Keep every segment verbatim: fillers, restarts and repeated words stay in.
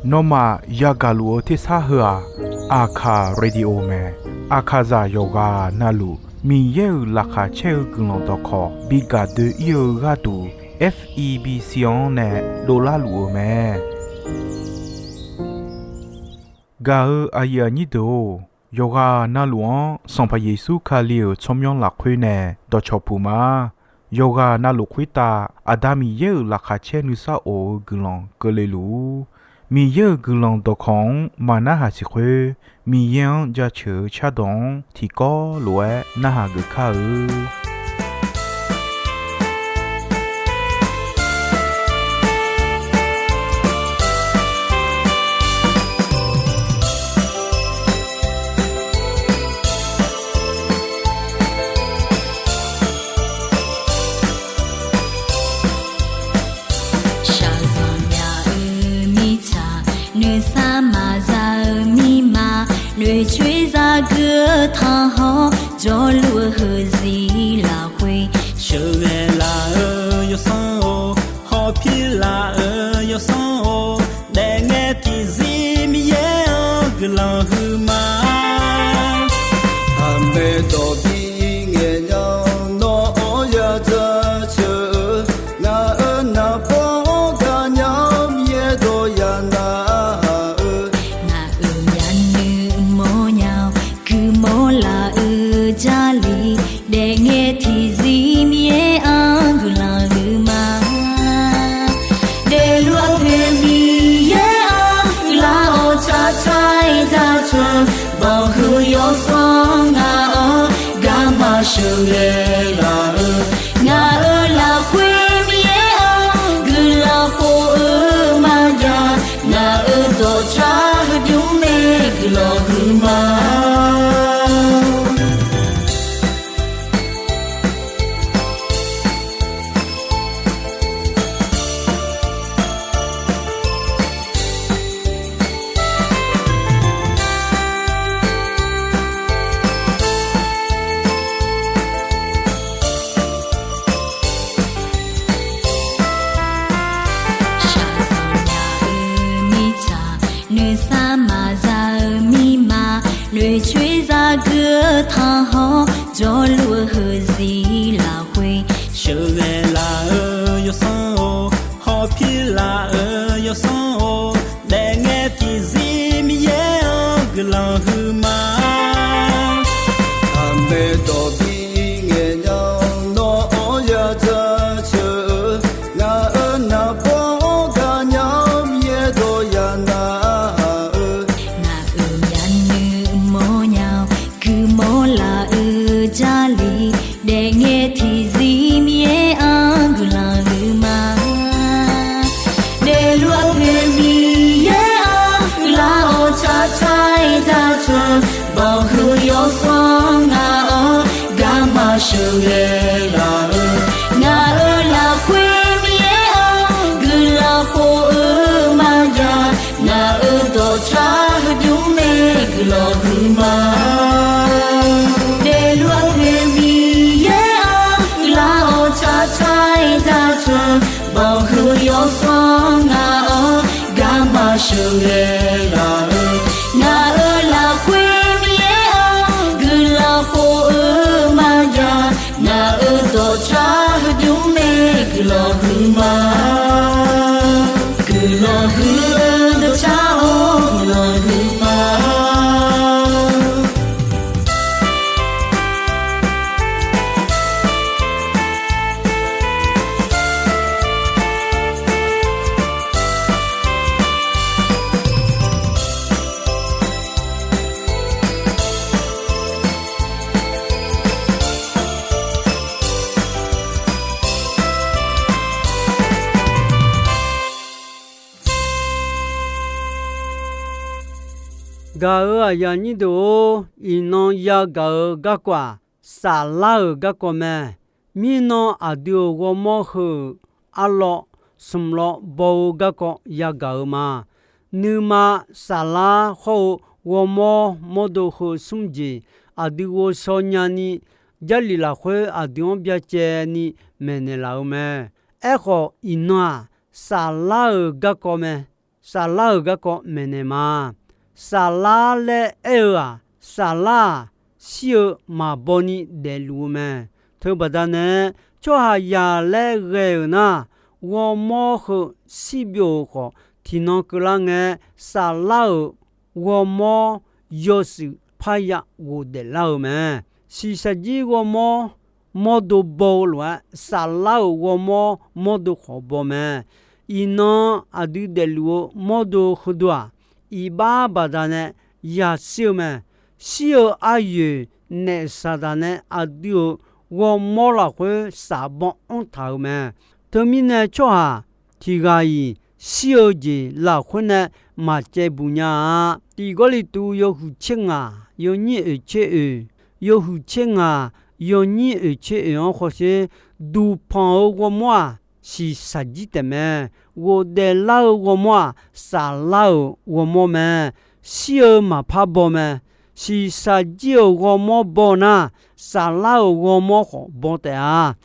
Nawmaf yagaq luf-eu tersar heu-aq, Aqkaq Radio mae. Aqkaqzaq yawqghaq navluf Miqyaer-euq laqkhaq caer-eu guiqlanq dawqkawq bi gaq doe-ir-eu gharduq, F E B C-anr nae dovlar luf-eu mae. Gaq-eu aqyuif aqnyir deuq-or, yawqghaq navluf-anr Sanqpaq Yeqsur Kali-euq tsawrmyanr lafkhoer nae dawqcawq puq ma. Yawqghaq navluf khoertav Aqda Miqyaer-euq laqkhaq caer nuisar of-eu guiqlanq keuvle luf-ur. Miqyaer-euq guiqlanq dawqkawq-anr maqnarhaq siq khoer, Miqyaer-anr jaceuq-eu cardawq-anr tiqkawv lof-aer narhaq geuf kar-eu. Shaqzanq nya-eu mirtsaq, noeqsar maqza-eu mirma, noeqcoer zagui-eu tanqhawr, jawrluf-eu heuzir lafkhoer, sheuqghae laf-eu yawsanr-or, hawpir laf-eu yawsanr-or, daefngae tiqzir Miqyaer-anr guiqlanq huiqma. Aqmaeq dawq bi ngaeq nya-awr, nawq-anr yadzaq ceuq-eu, ngaq-euq naqbawr-anr gaqnya-awr, Miqyaer dawq ya narhaq-eu, ngaq-euq myavnuiv mawrnya-awr, guiqmawr laf-eu Jarlif, daefngae tiqzir Miqyaer-anr guiqlanq huiqma. Daefluf-eu poeq Miqyaer-anr guiqlanq-awr, tsaqtsaq-aer jaceuq-eu, banqhuiq yawsanr ngaq-anr garma sheuqghae laf-eu, ngaq-euq lafkhoer Miqyaer-anr guiqlanq khof-eu maqjav, ngaq-euq dawqtsav heubymr nae guiqlanq huiqma. Shaqzanq nya-eu mirtsaq, noeqsar maqza-eu mirma, noeqcoer zagui-eu tanqhawr, jawrluf-eu heuzir lafkhoer, sheuqghae laf-eu yawsanr-or, hawpir laf-eu yawsanr-or, daefngae tiqzir Miqyaer-anr guiqlanq huiqma. Aqmaeq dawq bi ngaeq nya-awr, nawq-anr yadzaq ceuq-eu, ngaq-euq naqbawr-anr gaqnya-awr, Miqyaer dawq ya narhaq-eu, ngaq-euq myavnuiv mawrnya-awr, guiqmawr laf-eu Jarlif, daefngae tiqzir Miqyaer-anr guiqlanq huiqma. Daefluf-eu poeq Miqyaer-anr guiqlanq-awr, tsaqtsaq-aer jaceuq-eu, banqhuiq yawsanr ngaq-anr garma sheuqghae laf-eu, ngaq-euq lafkhoer Miqyaer-anr guiqlanq khof-eu maqjav, ngaq-euq dawqtsav heubymr nae guiqlanq huiqma. Daefluf-eu poeq Miqyaer-anr guiqlanq-awr, tsaqtsaq-aer jaceuq-eu, banqhuiq yawsanr ngaq-anr garma sheuqghae laf-eu, ngaq-euq lafkhoer Miqyaer-anr guiqlanq khof-eu maqjav, ngaq-euq dawqtsav heubymr nae guiqlanq huiqma. Guiqlanq huiq-eu dawqtsav-or, guiqlanq huiqma. Gaq-euq aqyuif aqnyir deuq-or, iqnan yagaq-eu garkawv-aq, saflar-euq garkawv mae. Mirnan aqdui-euq ghawrmawr heu-euq arlawv smq lawv baw-eu garkawv yagaq-eu ma. Nuima saflar hawr-eu ghawrmawr mawrdo heu smr jeq aqdui ghovshaw nyani, Jarlif lafkhoer aqdui-anr byacaevni maeqnaeq laf-eu mae. Aerkhawf, iqnan-aq, saflar-euq garkawv mae. Saflar-euq garkawv maeqnaeq ma. Saflar laer aer-eu-aq, saflar-aq, shir-eu maqbaw ni daefluf-eu mae. Teubaqda nae, tsawrhaqzaq laer ghae-euq nar, ghawrmawr heu shir byov-euq khawf, tiqnan keuvlar ngae, saflar-euq ghawrmawr yawshuif parya ghofdaef lar-eu mae. Shiqshaq jir ghawrmawr mawrdo baw-eu lof-aer, saflar-euq ghawrmawr mawrdo khawf baw mae. Iqnan aqdui daefluf-eu mawrdo heudeuq-aq, iqbax baqdanae yashir-eu mae. Shir-eu aryoeq naef saqdaq nae aqdui-euq ghawrmawr lafkhoer safbaw anr taq-euq mae. Teumirnae tsawrhaq tiq ghaq-iq shir-eu jeq lafkhoer nae maqcaevbuq nya-a. Tiq Gawrliqtu yawhuiq tser ngaq yawnyir oeq tser oeq, yawhuiq tser ngaq yawnyir oeq tser oeq-anr hawsher, duqpanq-eu ghawrmawr-aq, shiqshaq jir taef mae. Ghofdaef lar-eu ghawrmawr-aq, saflar-euq ghawrmawr mae. Shir-eu maqpar baw mae. Shiqshaq jir-euq ghawrmawr baw nar, saflar-euq ghawrmawr khawf baw taef-a.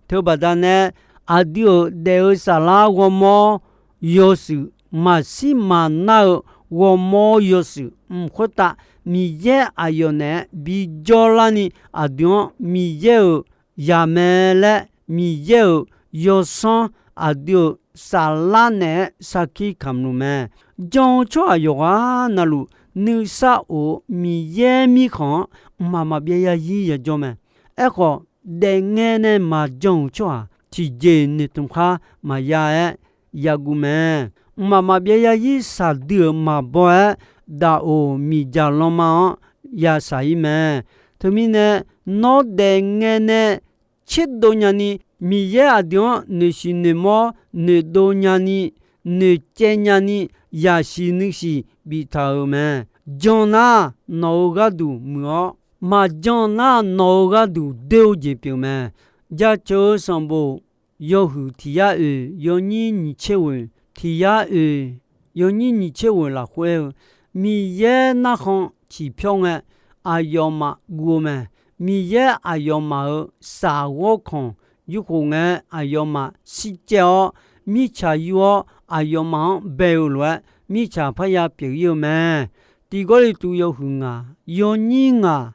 Teubaqda nae, aqdui-euq daef-eu saflar ghawrmawr yawshuif, maqshir maqnar-eu ghawrmawr yawshuif mq khoertav Miqyaer aqyawf naeq-aer bijawr larni aqdui-anr Miqyaer-euq zaqmae laer Miqyaer-euq yawsanr aqdui-euq saflar naeq-aer sarkir kamq luf mae. Jan-eu tsawrhaq yawqghaq navluf nuisar of-eu Miqyaer mirkhanq-anr mqmaq maqbyav yazir yajawr mae. Aerkhawf, daefngae nae maqjan-euq tsawrhaq tiqjeq noeqtmq khar maqya-aer yaguv mae. Mqmaq maqbyav yazir shaqdui-euq maqbaw-aer, daqoq miqdzaq lanma-anr yashaq-ir mae. Teumirnae, nawr daefngae nae tserdov nyani, Miqyaer aqdui-anr noeqshiq noeqmawr noeqdov nyani, noeqcaev nyani, yasiq nuisiq biftaq-euq mae. Jan nar, nawq-euq gharduq muiq-awr, maqjan nar, nawq-euq gharduq doer-eu jeq pyeuf mae. Jaceuq-eu sanqbof yawhuiq tiq yar oeq yawnyir nyiq tser ghoeq, tiq yar oeq yawnyir nyiq tser ghoeq lafkhoer-eu, Miqyaer narkhan ciqpyawr ngae, aqyawfmaf guv-eu mae. Miqyaer aqyawfmaf-euq shaq ghawrkhanq yurkhof ngae, aqyawfmaf shircaev-awr, mirtsaq yur-awr aqyawfmaf-anr bae-eu lof-aer, mirtsaq parya pyeuf-ir-eu mae. Tiq Gawrliqtu yawhuiq ngaq yawnyir ngaq,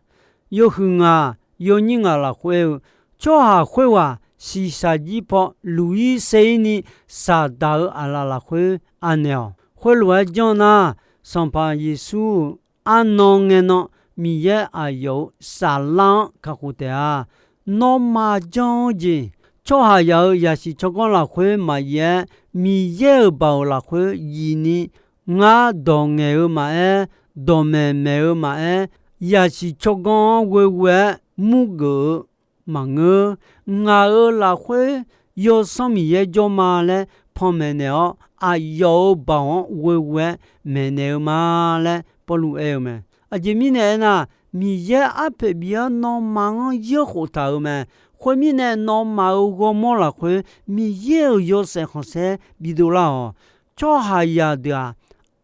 yawhuiq ngaq yawnyir ngaq lafkhoer-eu, tsawrhaq khoerghaq shiqshaq jir paw luq-ir ser-ir ni shaqdaq-eu aqlaf lafkhoer anaeq-awq. Khoerlof-aer janr nar, Sanqpaq Yeqsur arnan ngae nan Miqyaer aqyawf-euq saflar-anr kakhof taef-a. Nawmaf jan-eu jeq, tsawrhaqzaq-euq zaqsiq tsawrganr lafkhoer maqyif-aer, Miqyaer-euq baoq lafkhoer yif ni, ngar dawq ngaeq-eu maqaer, dawqmaeq maeq-eu maqaer, zaqsiq tsawrganr-anr ghoeghoe-aer murgeuf-eu maqngeur. Ngaq-euq lafkhoer Yawsanr Miqyaer jawr ma laer panmaeq naeq-awr, aqyawf-euq baoq-anr ghoeghoe-aer maeqnaeq-eu ma laer Pawrluv aer-eu mae. Aqjeq mirnae aernar, Miqyaer arpoeq bif-awr nawmaf-anr yaerkhof taq-euq mae. Khoermirnae, nawmaf-euq ghawrmawr lafkhoer Miqyaer-euq yawshaef khanqsaer bidov lar-awq. Tsawrhaqzaq deuq-aq,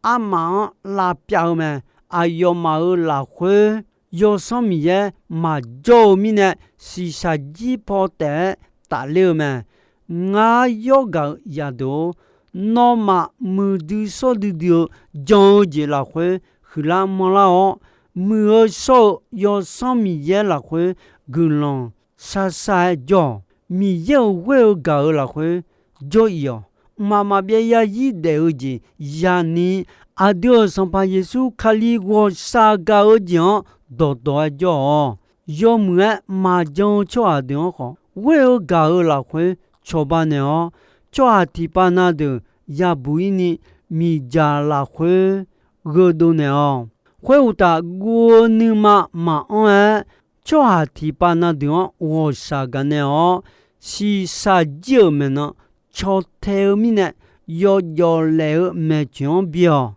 armaf-anr lavpyav-eu mae. Aqyawfmaf-euq lafkhoer Yawsanr Miqyaer maqjawr-eu mirnae, shiqshaq jir paw taef-aer tafler-eu mae. Ngar yawr gaq-euq zaqdeuq-or, nawmaf muiqdui shawr duidui-eu jan-eu jeq lafkhoer huiqlar manrlar-awr, muiq-eu shawr-eu Yawsanr Miqyaer lafkhoer guiqlanq sharshar-aer jawr-awq. Miqyaer-euq ghoer-eu gaq-euq lafkhoer jawr-ir-awq. Mqmaq maqbyav yazir daef-eu jeq yani, aqdui-euq Sanqpaq Yeqsur Kali ghawqshaq gaq-eu jeq-anr dawqdawq-aer jawr-awq. Yawmuiq-aer maqjan-eu tsawrhaq deuq-anr khawf, ghoer-eu gaq-euq lafkhoer cawba naeq-awr, tsawrhaq tiqpav na deuq yabuq-ir ni miqdzaq lafkhoer gheudov naeq-awq. Khoeruqtaf, guv-eu nuima maqanr-aer, tsawrhaq tiqpav na deuq-anr ghawqshaq gaqnaeq-awr, shiqshaq jir-euq maeqnan caw tae-eu mirnae, yawjawf laef-eu maeqtsoeq-anr bi-awq.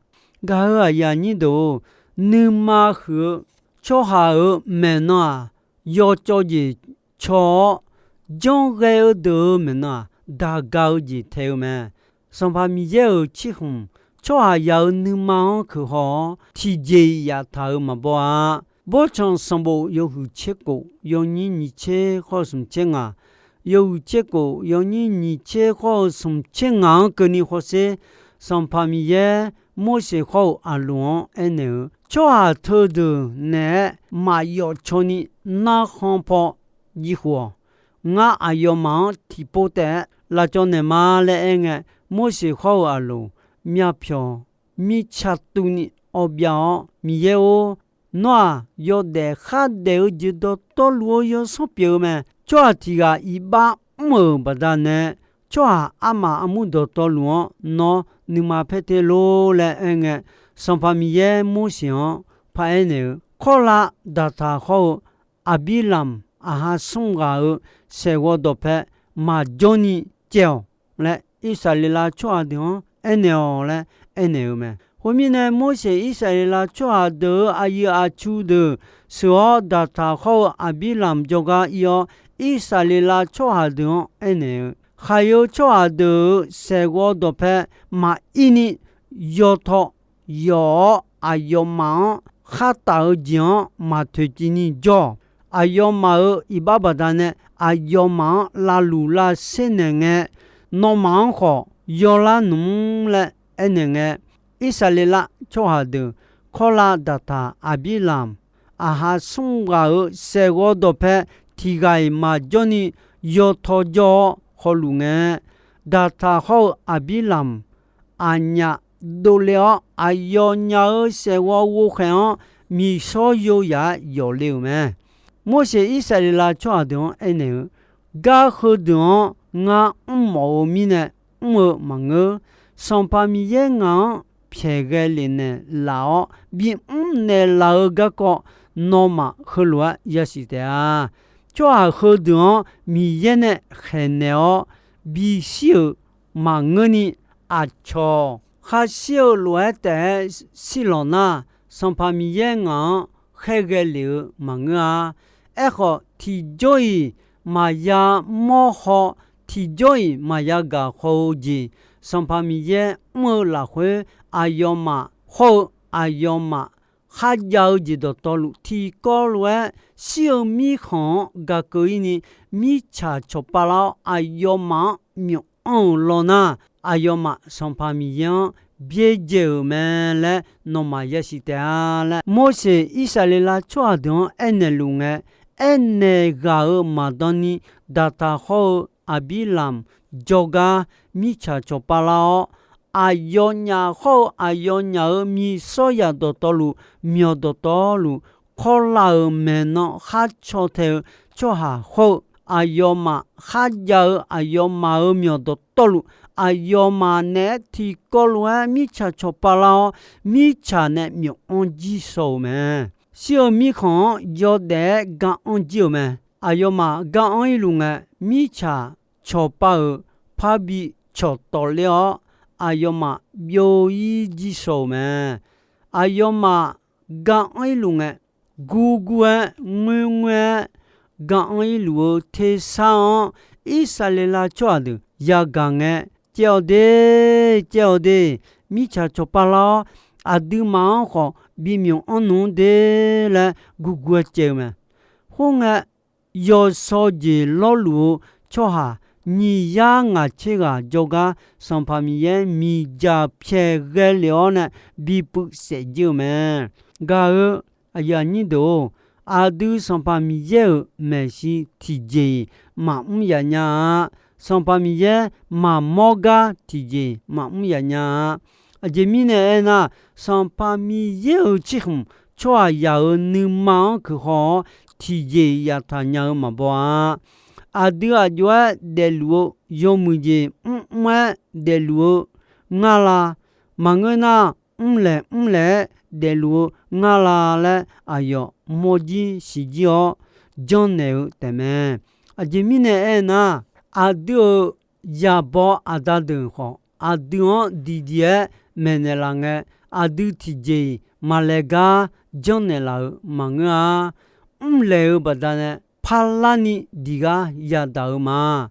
Gaq-euq aqyuif aqnyir deuq-or, nuima huiq-eu tsawrhaq-euq maeqnan-aq, yawcawv jeq caw-awr, janrghae-eu deuq-euq maeqnan-aq, daqga-eu jeq tae-eu mae. Sanqpaq Miqyaer-euq tsirkhmq, tsawrhaqzaq-euq nuima-anr keuqhaw-awr, tiqjeq-iq yaftaq-euq maqbaw-a. Bawrtsanq sanqbof yawhuiq tser kof, yawnyir nyiq tser khawr smq tser ngaq, yawhuiq tser khof, yawnyir nyiq tser khawr-eu smq tser ngaq-anr keuvni hawsher. Sanqpaq Miqyaer Morseq hawr-eu Aqloq-anr aernaeq-eu, Tsawrhaq teudeuq naeq-aer maqyawf cawni narkhan paw jifkhof-awq. Ngar aqyawfmaf-anr tiqpov taef-aer lavcawv naeq ma laer aerngae, Morseq hawr-eu Aqloq myavpyawq mirca tuvni awbyav-awr, Miqyaer-or, nawr-aq yawdaef khardaef-eu jeq dawqtawvluf-eu yawsanr pyeuf-eu mae. Tsawrhaq tiq ghaq iq bar mr-euq baqdanae, tsawrhaq armaf armur dawqtawvluf-anr nawr nuima paer te lor laer aerngae, Sanqpaq Miqyaer Morseq-anr paraer naeq-eu, Kawrlav Daqtaq hawr-eu Aqbirlamq, aqha smr ghaq-euq saeqghawv dawqpae maqjawr ni caev-awq laer, Irsaqleqlav tsawrhaq deuq-anr aernaeq-awq laer aernaeq-eu mae. Khoermirnae, Morseq Irsaqleqlav tsawrhaq deuq-euq aqyuif aqtsu deuq sheuq-awr, Daqtaq hawr-eu Aqbirlamq jawrgar ir-awr, Irsaqleqlav tsawrhaq deuq-anr aernaeq-eu, Khaqyeu tsawrhaq deuq-euq saeqghawv dawqpae maqir ni yawtaw yawf-awr, aqyawfmaf-anr khartaf-eu jeq-anr maq toeqciv ni jawr-awq. Aqyawfmaf-euq iq bar baqdanae aqyawfmaf-anr lavluf lavsher naeq ngae, nawmaf-anr khawf yawlar nmr laer aernaeq ngae, Irsaqleqlav tsawrhaq deuq Kawrlav Daqtaq Aqbirlamq, aqha smr ghaq-euq saeqghawv dawqpae tiq ghaq-iq maqjawr ni yawtaw jawr-awr hawluf ngae, Daqtaq hawr-eu Aqbirlamq aqnyaf dovle-awr, aqyawfnyaf-euq saeqghawv ghovkhaeq-anr miqshawr yo yaq-aer yawf le-euq mae. Morseq Irsaqleqlav tsawrhaq deuq-anr aernaeq-eu, Gar heudeuq-anr ngar mrmawf-eu mirnae mr-eu maqngeur. Sanqpaq Miqyaer ngaq-anr pyaeq ghae lef naeq laf-awr, bimr naeqlaf-eu garkawv nawmaf heulof-aer yasiq taef-a. Tsawrhaq heudeuq-anr Miqyaer nae khaeqnaeq-awr bishir-euq maqngeurni, aqcawq khar shir-eu lof-aer taef-aer shirlawq nar, Sanqpaq Miqyaer ngaq-anr khaerghae lef-eu maqngeur-a. Aerkhawf, tiqjawr-iq maqya mawr haw, tiqjawr-iq maqya gaq haw-eu jeq, Sanqpaq Miqyaer mr-eu lafkhoer, aqyawfmaf hawr-eu aqyawfmaf kharjav-eu jeq dawqtawvluf, tiqkawv lof-aer shir-eu mirkhanq-anr gakeuv-ir ni, mirtsaq cawqpav lar-awr aqyawfmaf-anr myof-anr-euq lawnar, aqyawfmaf Sanqpaq Miqyaer-anr byaerdzae-euq mae laer nawmaf yasiq taef-a laer, Morseq Irsaqleqlav tsawrhaq deuq-anr aernaeq luf ngae, aernaeq ghaq-euq maqdan ni, Daqtaq hawr-eu Aqbirlamq jawrgar mirtsaq cawqpav lar-awr, aqyawfnyaf hawr-eu aqyawfnyaf-euq miqsawryaq dawqtawvluf, myawq dawqtawvluf, kawrlav-euq maeqnan khar caw tae-eu tsawrhaq hawr-eu, aqyawfmaf kharjav-eu aqyawfmaf-euq myawq dawqtawvluf, aqyawfmaf naeq-aer tiqkawv lof-aer mirtsaq cawqpav lar-awr, mirtsaq nae myof-anr jir shaw-euq mae. Shir-eu mirkhanq-anr yawdaef-aer ga-anr jir-euq mae. Aqyawfmaf ga-anr irluf ngae, mirtsaq cawqpav-euq parbi cawqtawf ler-awr, aqyawfmaf byov-ir jir shaw-euq mae. Aqyawfmaf ga-anr irluf ngae, gurgur-aer ngoerngoer-aer ga-anr irluf-eu tersar-anr, Irsaqleqlav tsawrhaq deuq yagaq ngae, Caev-awq de, caev-awq de, mirtsaq cawqpav lar-awr, aqduimaf-anr khawf bimyof-anr nmr de laer gurgur-aer caev-eu mae. Khoerngae, yawshawr jeq lawrluf-eu tsawrhaq nyiq yar ngaq tser ghaq jawrgar, Sanqpaq Miqyaer miqdzaq pyaeq ghae lef-awr nae bipuiv saef jir-eu mae. Gaq-eu aqyuif aqnyir deuq-or, aqdui Sanqpaq Miqyaer-euq maeqshi tiqjeq-iq maqmr yaf nya-a. Sanqpaq Miqyaer maqmawr gar tiqjeq-iq maqmr yaf nya-a. Aqjeq mirnae aernar, Sanqpaq Miqyaer-euq tsirkhmq tsawrhaqzaq-euq nuima-anr kuiqhaw-awr, tiqjeq-iq yaftaq nya-eu maqbaw-a. Aqdui aq jov-aer daefluf-eu yawmuiq jeq mrmr-aer daefluf-eu ngar la? Maqngeur nar, mrlaeq mrlaeq-aer daefluf-eu ngar la laer aqyawf mawrjir siqjir-awr janrnaeq-eu taefmae. Aqjeq mirnae aernar, aqdui-euq yaqbaw aqda deuq khawf, aqdui-anr diqdiq-aer maeqnaeq laf ngae, aqdui tiqjeq-iq maqlaeq gar janrnaeq laf-euq maqngeur-a. Mrlaeq-eu baqdanae parlarni diq gar yadaq-eu ma.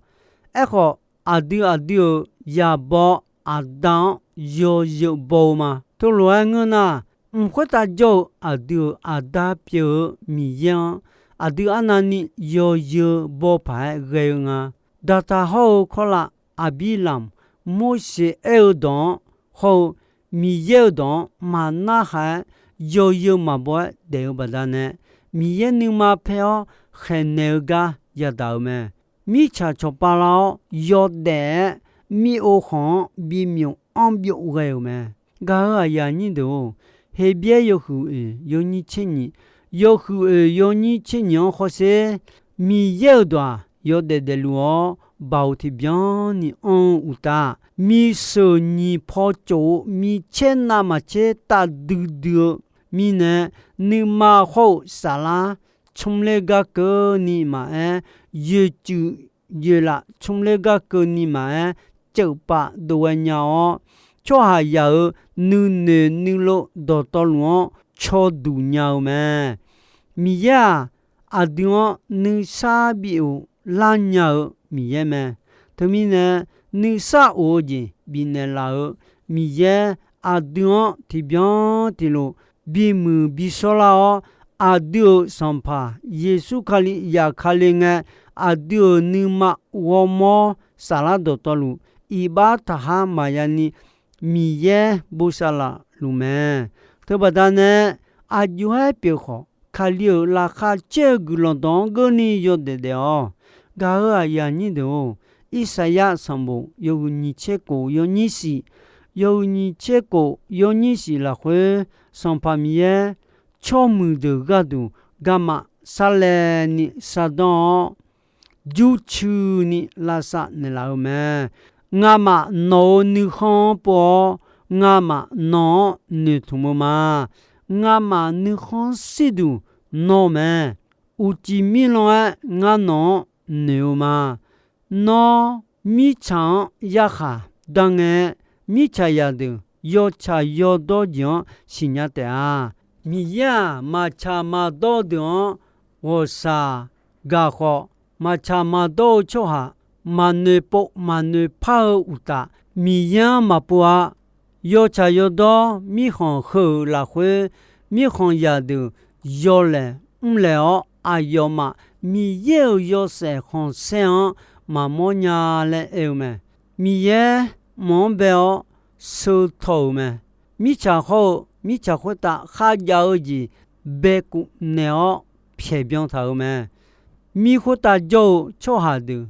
Aerkhawf, aqdui aqdui-euq yaqbaw aqda-anr yawzeu baw-eu ma. Teulof-aer ngeur nar, mq khoertav jawr-eu aqdui-euq Aqda pyeuf-eu Miqyaer-anr, aqdui arnavni yawzeu baw paq-aer ghae-eu nga. Daqtaq hawr-eu kawrlav Aqbirlamq, Morseq aer-eu dawq-anr hawr-eu Miqyaer-euq dawq-anr maqnar haq-aer, yawzeu maqbaw-aer daef-eu baqdanae, Miqyaer nuima paer-awr khaeqnaeq-eu gar yadaq-euq mae. Mirtsaq cawqpav lar-awr yawdaef-aer, mir-ov khanq-anr bimyof anr byov ghae-euq mae. Gaq-euq aqyuif aqnyir deuq-or, Heqbyaer yawhuiq oeq yawnyir tser nyiq, yawhuiq oeq yawnyir tser nyiq-anr hawsher, Miqyaer-euq dawq-aq, yawdaef daefluf-awr, baoq tiqbyan ni anr-eu uqtaf, miqsheuq nyiq paw cof-eu micaer navmaqtser taf duidui-eu mirnae, nuima hawr-eu saflar tsmr ler gar keuvni maqaer, yoeqcuif yoeqlaf tsmr ler gar keuvni maqaer, ceuf pav dov ghae nya-awr, tsawrhaqzaq-euq nuinoeq nuilov dawqtawvluf-anr caw duq nya-eu mae. Miqyaer-aq, aqdui-anr nuisar bif-euq lar nya-eu Miqyaer mae. Teumirnae, nuisar of-eu jeq bifnaeq laf-euq Miqyaer aqdui-anr tiqbyan tiqlof bimuiq bishawr lar-awr, aqdui-euq Sanqpaq Yeqsur Kali zafkale ngae, aqdui-euq nuima ghawrmawr saflar dawqtawvluf iqbax taqhar maqya ni Miqyaer bosav laf luf mae. Teubaqda nae, aqjox-aer pyeuf khawf, Kali-euq laqkhaq caer-eu guiqlanq dawq-anr geurni yawdaef daef-awq. Gaq-euq aqyuif aqnyir deuq-or, Irsaqyar sanqbof yawhuiq nyiq tser kof yawnyir shif, yawhuiq nyiq tser kof yawnyir shif lafkhoer, Sanqpaq Miqyaer tsawrmuiq deuq gharduq garma sarlaevni sardanr-awr, jurcuini lavsav naeqlaf-eu mae. Ngamaf nawq-euq nuikhanr-anr pov-awr, ngamaf nawq-anr noeqtmq-eu ma. Ngamaf nuikhanr shirduq nawr mae. Uqcif mirlan-aer ngar nawq-anr noeq-eu ma. Nawr mirtsaq-anr yarkhaq dar ngae, mirtsaq zaqdeuq yawtsaq yawdawr jeq-anr siqnya taef-a. Miqyaer-aq, maqtsaq maqdawr deuq-anr ghawqshaq gaq khawf, maqtsaq maqdawr-eu tsawrhaq maqnoeq pov maqnoeq par-eu uqtaf, Miqyaer-anr maqpov-a. Yawtsaq yawdawr mirkhanq heu-euq lafkhoer, mirkhanq zaqdeuq yawlaeq mrlaeq-awr, aqyawfmaf Miqyaer-euq yawshaef khanqsaer-anr maqmawr nya laer aer-eu mae. Miqyaer mq-anr bae-awr sheu taw-euq mae. Mirtsaq hawr-eu mirtsaq khoertav kharjav-eu jeq baekuf naeq-awr pyaeq byan taq-euq mae. Mir khoertav jawr-eu tsawrhaq deuq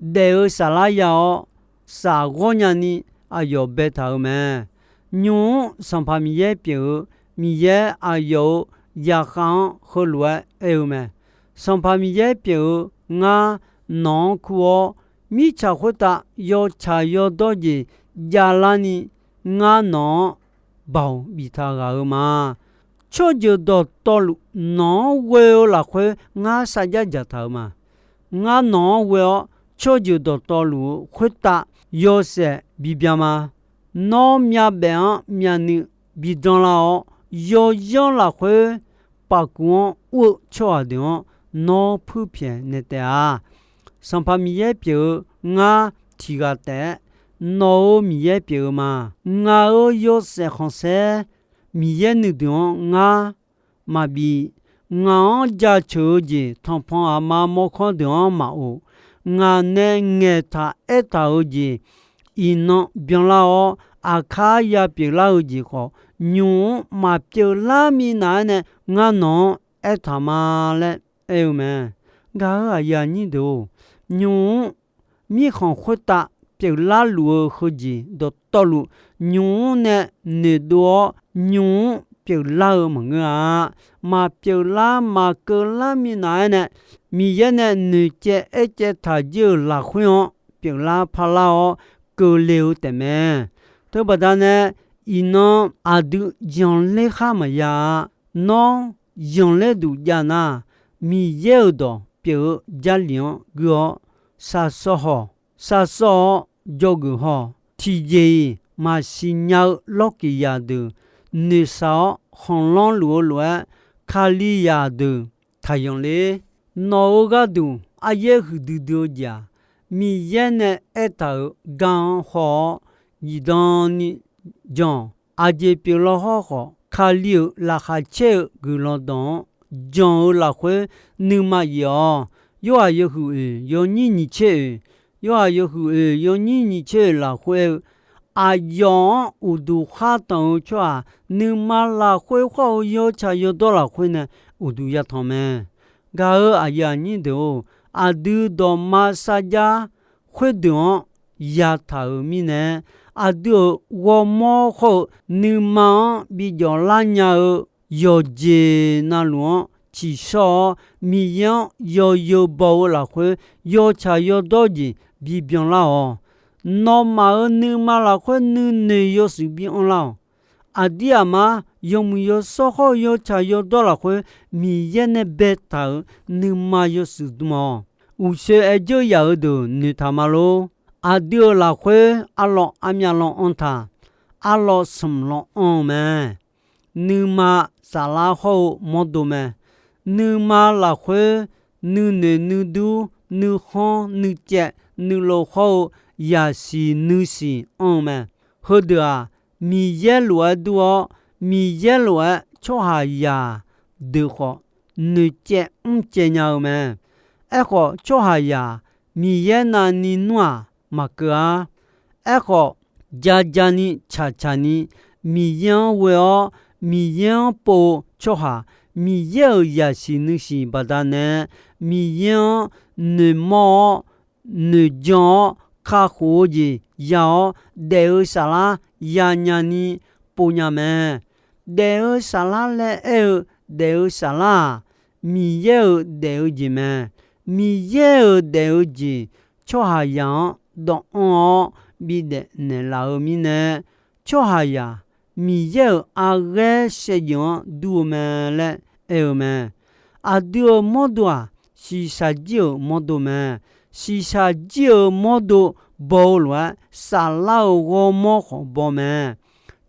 daef-eu saflar ya-awr, saf ghawrnya ni aqyawf baetaq-euq mae. Nymq-mr Sanqpaq Miqyaer pyeuf-eu, Miqyaer aqyawf-euq zaqkhav-anr heulof-aer aer-eu mae. Sanqpaq Miqyaer pyeuf-eu, ngar nawq-anr kur-awr, mirtsaq khoertav yawtsaq yawdawr jeq javlarni, ngar nawq-anr baoq biftaq ghaq-eu ma. Tsawrjeuq dawqtawvluf nawq-anr ghoe-eu lafkhoer ngar sarjax dzaqtaq-euq ma. Ngar nawq-anr ghoe-awr, tsawrjeuq dawqtawvluf-eu khoertav yawshaef bibya ma. Nawr myavbaef-anr myavnuiv bidanlar-awr, yawzanr lafkhoer pafkuv-anr ur-eu tsawrhaq deuq-anr nawr puirpyaeq naeq taef-a. Sanqpaq Miqyaer pyeuf-eu, ngar tiq ghaq taef-aer nawq-euq Miqyaer pyeuf-eu ma. Ngaq-euq yawshaef khanqsaer Miqyaer nuideuq-anr ngar maqbif. Ngaq-anr jaceuq-eu jeq tanqpanq aqma mawrkawr deuq-anr maqof. Ngaq nae ngaeqtaq aertaq-euq jeq iqnan byanlar-awr, aqkar ya pyeuflar-eu jeq khawf, nymq-mr maqpyeuf lar minav-aer nae ngar nawq-anr aertaq ma laer aer-eu mae. Gaq-euq aqyuif aqnyir deuq-or, nymq-mr mirkhanq khoertav pyeuflar luf-eu heujeq dawqtawvluf, nymq-mr nae noeqdov-awr, nymq-mr pyeuflar-eu maqngeur-a. Maqpyeuflar maqkeuvlar minav-aer nae, Miqyaer nae noeqcaev aercaev taq jir-euq lafkhoer-anr pyeuflar parlar-awr keuvle-eu taefmae. Teubaqda nae, iqnan aqdui zanqler khar maqya-a. Nawr zanqler duq jav nar, Miqyaer-euq dawq pyeuf-eu Jarlif-anr guir-awr, shaqsawv hawq, shaqsawv-awr dzawgeuf haw. Tiqjeq-iq maqsiq nya-eu lawrkiq zaqdeuq noeqshaq-awr khanqlanr luf-eu lof-aer, Kalizaq deuq taqyanq ler. Nawq-euq gharduq aryaer huiqdui dui-eu jeq-aq, Miqyaer nae aertaq-euq gar-anr haw-awr, zifdan ni jan-awq. Aqjeq pyeuflar hawr khawf, Kali-euq laqkhaq caer-eu guiqlanq dawq-anr jan-eu lafkhoer nuima yif-awq. Yorhaq yawhuiq oeq yawnyir nyiq tser oeq, Yorhaq yawhuiq oeq yawnyir nyiq tser oeq lafkhoer aer-eu, aqyawf-anr uqduq khar tanq-eu tsawrhaq nuima lafkhoer khawr-eu yawtsaq yawdawr lafkhoer nae uqduq yatanq mae. Gaq-euq aqyuif aqnyir deuq-or, aqdui dawqma sarjax khoerdeuq-anr yataq-euq mirnae, aqdui-euq ghawrmawr khawr-eu nuima-anr bi jawflar nya-eu yawqjeq navluf-anr tsiqshawr-awr, Miqyaer-anr yawzeu baw-eu lafkhoer yawtsaq yawdawr jeq bibyan lar-awq. Nawmaf-euq nuima lafkhoer nuinoeq yawshuif bi anrlar-awq. Aqdir aqmar yawmuiq yawshawr khawr-eu yawtsaq yawdawr lafkhoer Miqyaer nae baetaq-euq nuima yawshuif dm-awq. Uqshoe aer dzeur yaf-eu deuq noeqtaq ma lor. Aqdui-euq lafkhoer arlawq armyav lanr anr taq, arlawq smq lanr anr-eu mae. Nuima saflar hawr-eu mawrdo mae. Nuima lafkhoer nuinoeq nuidur nuikhanr nuicaev nuilov hawr-eu yaqsiq nuisiq anr-eu mae. Heudeuq-aq, Miqyaer lof-aer dur-awr, Miqyaer lof-aer tsawrhaqzaq deuq khawf noeqcaev mrcaev nya-eu mae. Aerkhawf, tsawrhaqzaq Miqyaer navni nmr-aq maqkeuv-ar. Aerkhawf, ja jani tsaq tsaqni Miqyaer-anr ghoe-awr, Miqyaer-anr pov-eu tsawrhaq, Miqyaer-euq yaqsiq nuisiq baqdanae Miqyaer-anr noeqmawr-awr, noeqjan-awr, kakhof-eu jeq ya-awr, daef-eu saflar yanya ni pov nya mae. Daef-eu saflar laer aer-eu daef-eu saflar-aq, Miqyaer-euq daef-eu jeq mae. Miqyaer-euq daef-eu jeq tsawrhaqzaq-anr dawv anr-awr bidaef naeqlaf-eu mirnae, tsawrhaqzaq Miqyaer-euq arghaer shaevdzeuf-anr dur-eu mae laer aer-eu mae. Aqdui-euq mawrdo-aq, shiqshaq jir-euq mawrdo mae. Shiqshaq jir-euq mawrdo baw-eu lof-aer, saflar-euq ghawrmawr khawf baw mae.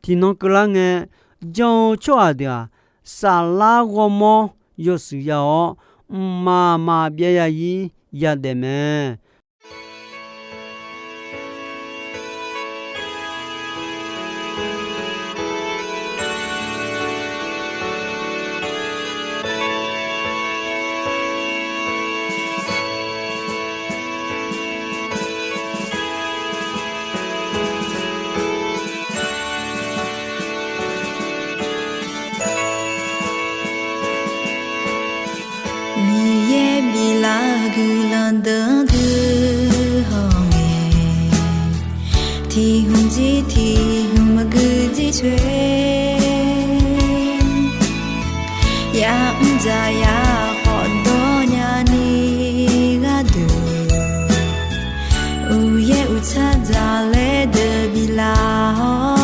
Tiqnan keuvlar ngae, jan-eu tsawrhaq deuq-aq, saflar ghawrmawr yawshuif ya-awr, mqmaq maqbyav ya-ir yadaef mae. Miqyaer biflaf-eu guiqlanq deuq-anr gui hawngae, tiq hmq jir tiq hmq maqgui jir coer, ya'mr dzaqyaq khawf dawr nyani gharduq, uqyaer uqtsar dzaqlaer deuq biflaf-awr,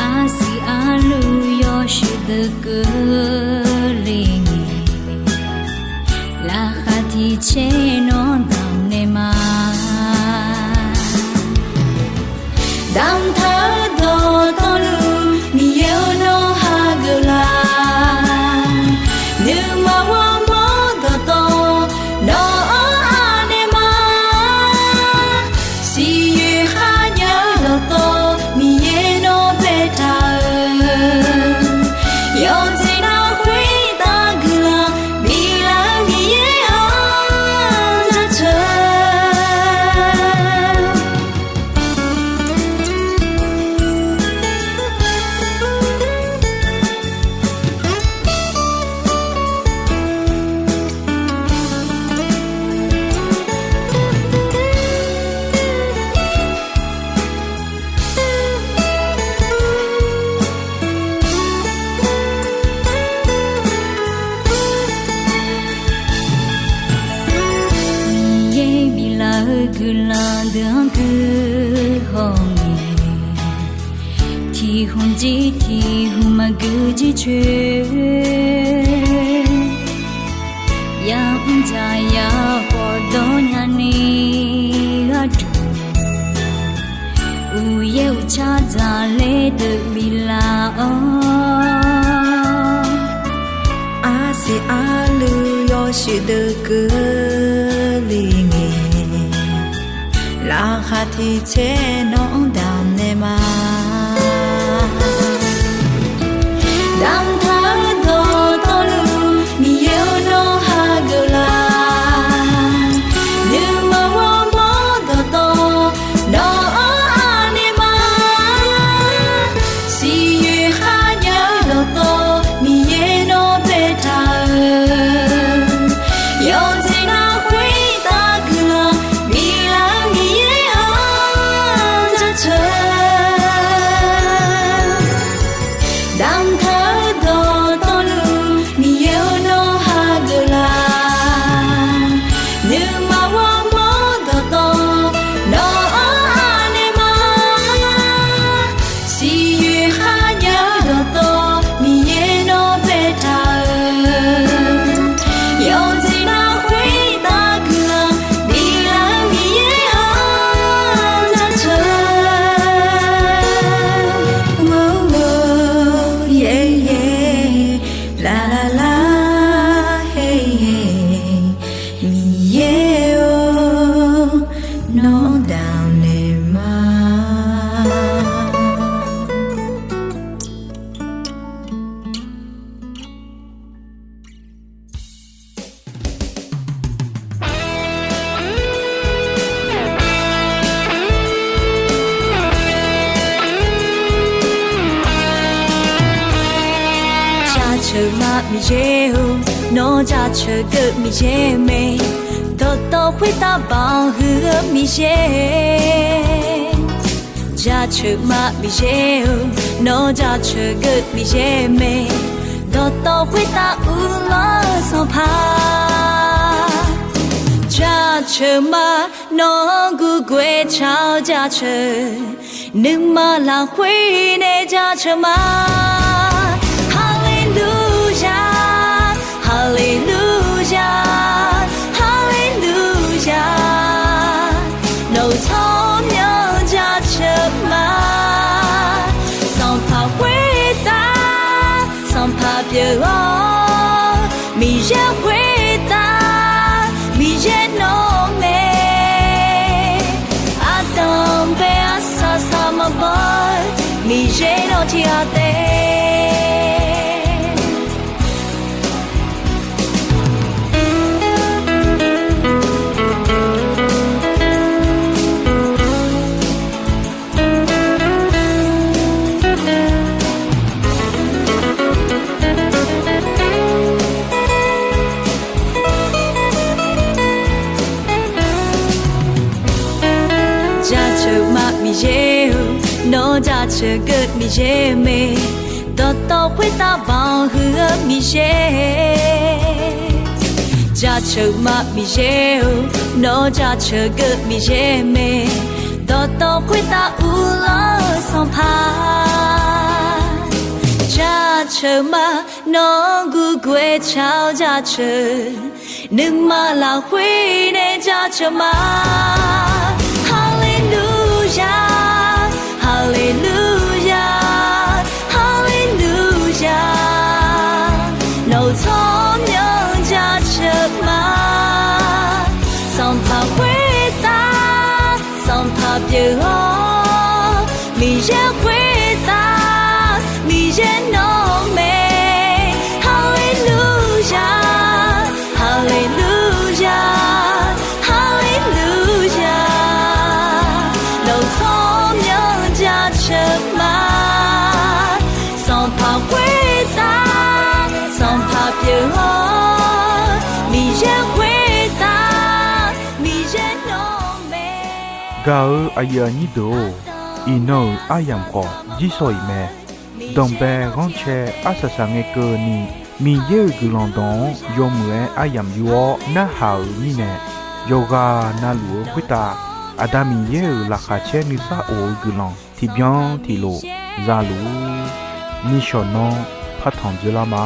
arsiq arluv yawshuif deuq keuvle ngae, laqkhaq tiq tser nawr damq naeq ma. Damqtaq-eu dawqtawvluf Miqyaer-or, nawr hageuf laf. Nuima ghawrmawr dawqtawv nawq-anr anaeq ma. Siqyoeq kharjav-eu dawqtawv Miqyaer nawr baetaq-euq, yawqjeq nawr khoertav guiqlanq biflaf-eu Miqyaer-anr jaceuq. Miqyaer biflaf-eu guiqlanq deuq-anr gui hawngae, tiq hmq jir tiq hmq maqgui jir coer, ya'mr dzaqyaq khawf dawr nyani gharduq, uqyaer uqtsar dzaqlaer deuq biflaf-awr, arsiq arluv yawshuif deuq keuvle ngae, laqkhaq tiq tser nawq-anr damq naeq ma. Damqtaq-eu dawqtawvluf Miqyaer-or, nawr hageuf laf. Jaceuq ma Miqyaer-or, nawr jaceuq geuv Miqyaer mae, dawqtawv khoertav baoq huiq-eu Miqyaer. Jaceuq ma Miqyaer-or, nawr jaceuq geuv Miqyaer mae, dawqtawv khoertav uvlanr-eu Sanqpaq. Jaceuq ma, nawq-anr gurgoer tsaq-awr jaceuq, nuima lafkhoer nae jaceuq ma. Haleluya, haleluya, haleluya. Nawq-euq tsawrmyanr jaceuq ma. Sanqpaq khoertav, Sanqpaq pyeuf-awr, Miqyaer khoertav, Miqyaer nawr mae. Ardanq bae arsaq saq maqbaw-eu, Miqyaer nawr tiqghaq taef. Jaceuq ma Miqyaer-or, nawr jaceuq geuv Miqyaer mae, dawqtawv khoertav baoq huiq-eu Miqyaer. Jaceuq ma Miqyaer-or, nawr jaceuq geuv Miqyaer mae, dawqtawv khoertav uvlanr-eu Sanqpaq. Jaceuq ma, nawq-anr gurgoer tsaq-awr jaceuq, nuima lafkhoer nae jaceuq ma. Haleluya, haleluya, haleluya. Nawq-euq tsawrmyanr jaceuq ma. Sanqpaq khoertav, Sanqpaq pyeuf-awr, Miqyaer khoertav, Miqyaer nawr mae. Haleluya, haleluya, haleluya. Nawq-euq tsawrmyanr jaceuq ma. Sanqpaq khoertav, Sanqpaq pyeuf-awr, Miqyaer khoertav, Miqyaer nawr mae. Gaq-eu aqyuif aqnyir deuq-or, iqnan-euq aryamq khawf jir sawq-iq mae. Danqbae ghanrcae arsaq saq ngae keuvni, Miqyaer-euq guiqlanq dawq-anr yawmuiq-aer aryamq yur-awr narhaq-euq mirnae, yawqghaq navluf-eu khoertav Aqda Miqyaer-euq laqkhaq caer nuisar of-eu guiqlanq tiqbyan tiqlof zaluf-ur. Nishawq nanr partanq dzeurlar ma.